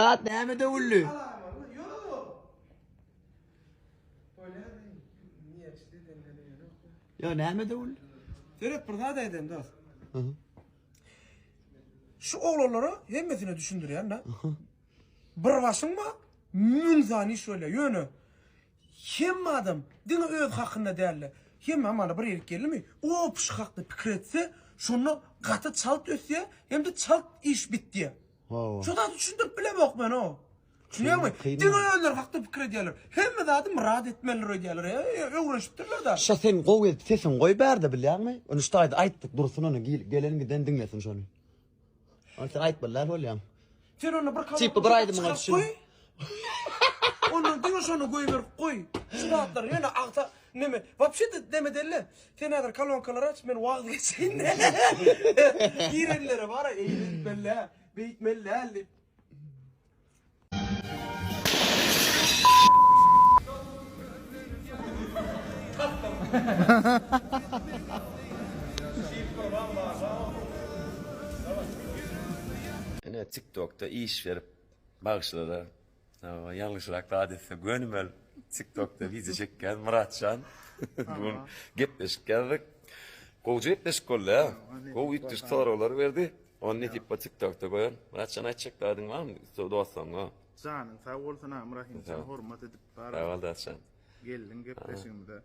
Myrat näme döwüldi? Ýo näme döwüldi? Seret bir zat aýdaýyn dost. Şu oglanlara hemmesine düşündirýän da. Bir başyň bar, 1000 sany iş bolýar. Ýöne hemme adam diňe öz hakynda däl-de, hemme hamala bir ýerik geldimi, opşy hakda pikir etse, şonda gaty çalt ösýär hem-de çalt iş bitýär. Şu zady düşündirip bilemok men o. Düşünýäňmi? Diňe özleri hakda pikir edýärler. Hemme zady myrat etmelidir öýdýärler. Öwrenişipdirler da. Şa sen gowy edip sesiňi goý bärde bilýäňmi? Ony şu taýda aýtdyk dursun ony gelen giden diňlesin şony. Ony sen aýtmaly däl bolýaň. Sen onda bir Tipi bir aýdymyňa düşün. Ondan diňe şony goýberip goý. Şu zatlary ýöne agta neme wapşe de neme delle. Sen häzir kolonkalary aç men wagyz geçeýin. Girenlere bara eýle etmeli däl, beýtmeli däl diýip. Ine TikTokda iş berip bagşylara ýalňyşrak zat etse gönümel TikTokda wideo çekýän Myratjan. Bu gün gepleşik ýazdyk. Gowja gepleşik boldy ha. Gowy üýtgeşik soraglar berdi. Ony nesip bolsa TikTokda goýaryn. Myratjan aýtjak zadyň barmy dostlaryňa? Janyň sag bolsun agam Rahymjan hormat edip bar. Sag bol dostjan. Geldiň gepleşigimize.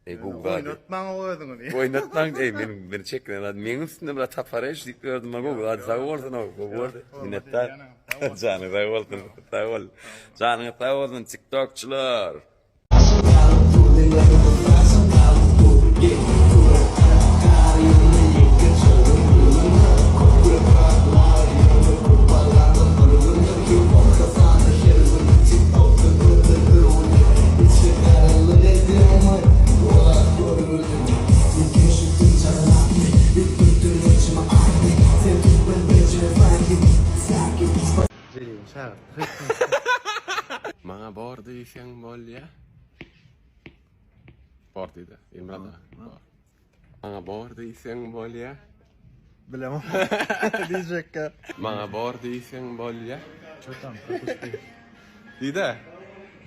Eý gowy zat. Oýnatmaň özüňizi. Oýnatmaň eý meniň meni çekmeýän zat. Meň üstümde biraz tapar eş diýip ýördüm men gowy zat sag bolsun o gowy boldy. Minnetdar. Janyň sag bolsun. Sag bol. Janyňyz sag bolsun tiktokçylar. Maňa bor diýseň bolýa. Bor diýdi. Ilmyrat aga. Bor. Maňa bor diýseň bolýa. Bilemok. Diýjekkä. Maňa bor diýseň bolýa. Diýdä.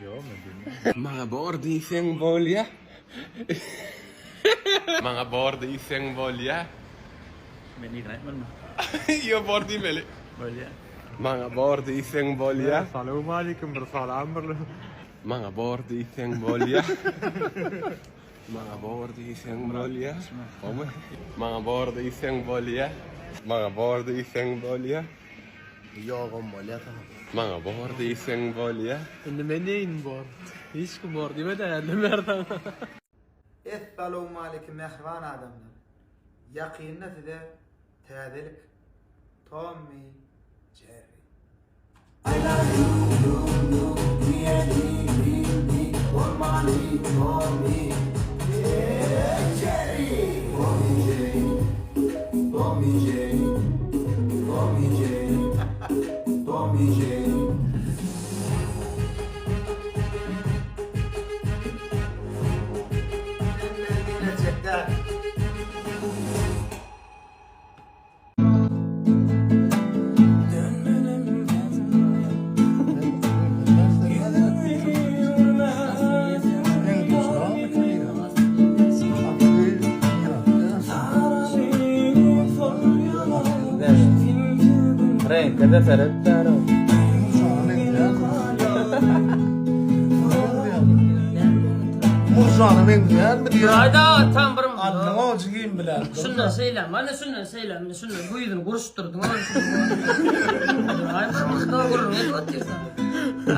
Ýok, men diýmedim. Maňa bor diýseň bolýa. Maňa bor diýseň bolýa. Men yzyny aýtmalymy? Ýok, bor diýmeli. Bolýa. Maňa bor diýseň bolýa. Salowmalikim bir salam bir. Maňa bor diýseň bolýa. Maňa bor diýseň bolýa. Gowymy? Maňa bor diýseň bolýa. Maňa bor diýseň bolýa. Ýogam bolýa saňa. Maňa bor diýseň bolýa. Indi men diýeýin bor. Hiç kim bor diýmedi hälden bäri saňa. Essalowmalikim mähriban adamlar. Ýakynda size täzelik Tommy Jerry. Reňke-de seret bäri. Murjana meňzeýärmi diýýär. Aýda tam bir Alnyň ojy giým bilen. Şundan şeýle, mana şundan şeýle, mine şundan bu ýüzüni guruşdyrdyň. Aý, şunda gürrüň edip otyrsyň.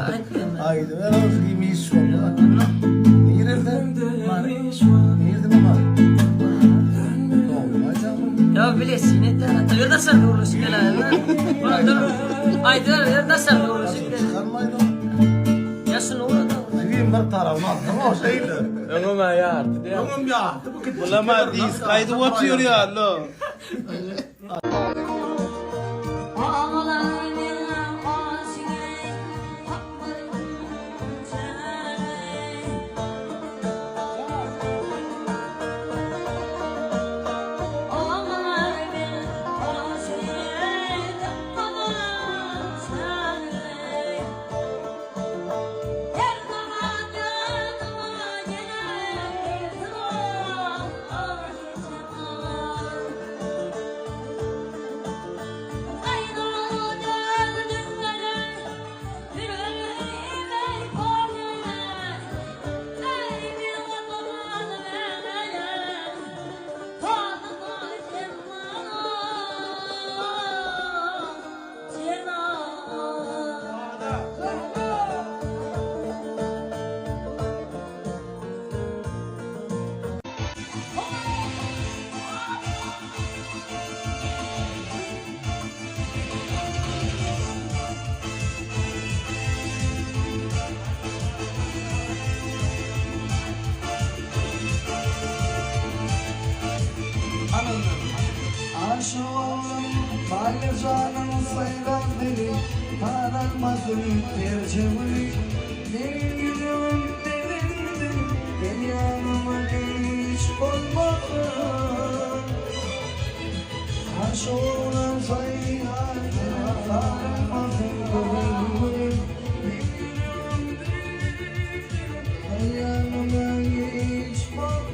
Aýtýan. Aýdyber ojy giým iş boldy. Nirede? Nirede bar? Ya bilesin edýär. Bir daşarda gurluşyk geläýme. Aýdyber, bir daşarda gurluşyk gel. Ya şuny ugrada. Jigim bir tarabyny alsaň o şeýle. Öňüm-ä ýarty diýýär. Öňüm ýarty bu kiçijik. Bulama disk gaýdyp otyr ýaly. Aýjanyň saýlan dili, Tanalmasyn terje güli. Meň ýüregim belindi, Gel ýanyma giç bolmasa. Aşoglan saýlan dili, Tanalmasyn terje güli. Meň ýüregim belindi, Gel ýanyma giç bolmasa.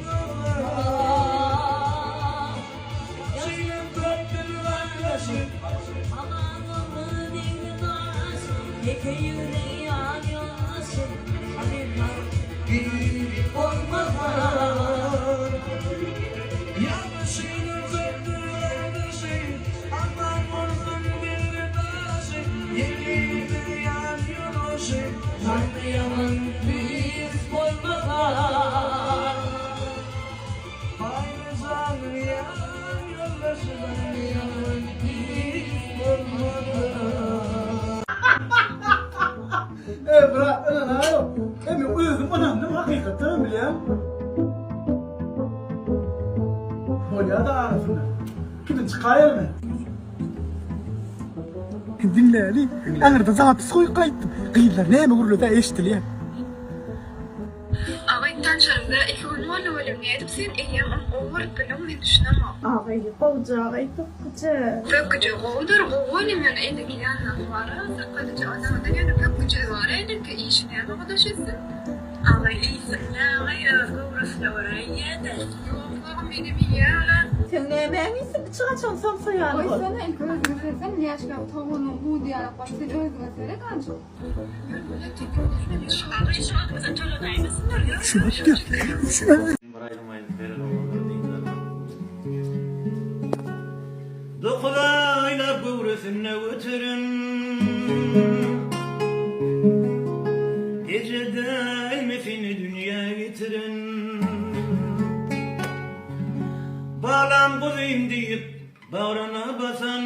Ey brat ynanaýok. Ey men özüm ynandym hakykatdanam bilýäň. Bolýada arasynda. Gidin çykaýalymy? Diňläli. Aňyrda zapis goýup gaýtdym. Gyzlar näme gürlese eşdilýär. Agaý tanşanymda iki gün boldy welin nädip sen eýýäm ony gowy görüp bildiň men düşünemok. Agaý gowja agaý pökgüje. Pökgüje gowudyr gowy welin ýöne eneki ýanyndaky bara sakgalyja ondan ýöne pökgüje bara eneki işi näme gudaş etsin. Agaý iýsin näme öz göwresine görä iýýädä. Ýok agam menem iýýän ola. Seň nämäň iýsin içi gaçan somsa ýaly bol. Goýsana ilki özüňe seretsene näşgä towugynyň budy ýalak bolup sen özüňe seret azjyk. Bir aýdym aýdyp beren oglanlar diýdiler. Dokuz aýlap göwresinde göteren Eje dälmi seni dünýä getiren Balam guzym diýip bagryna basan.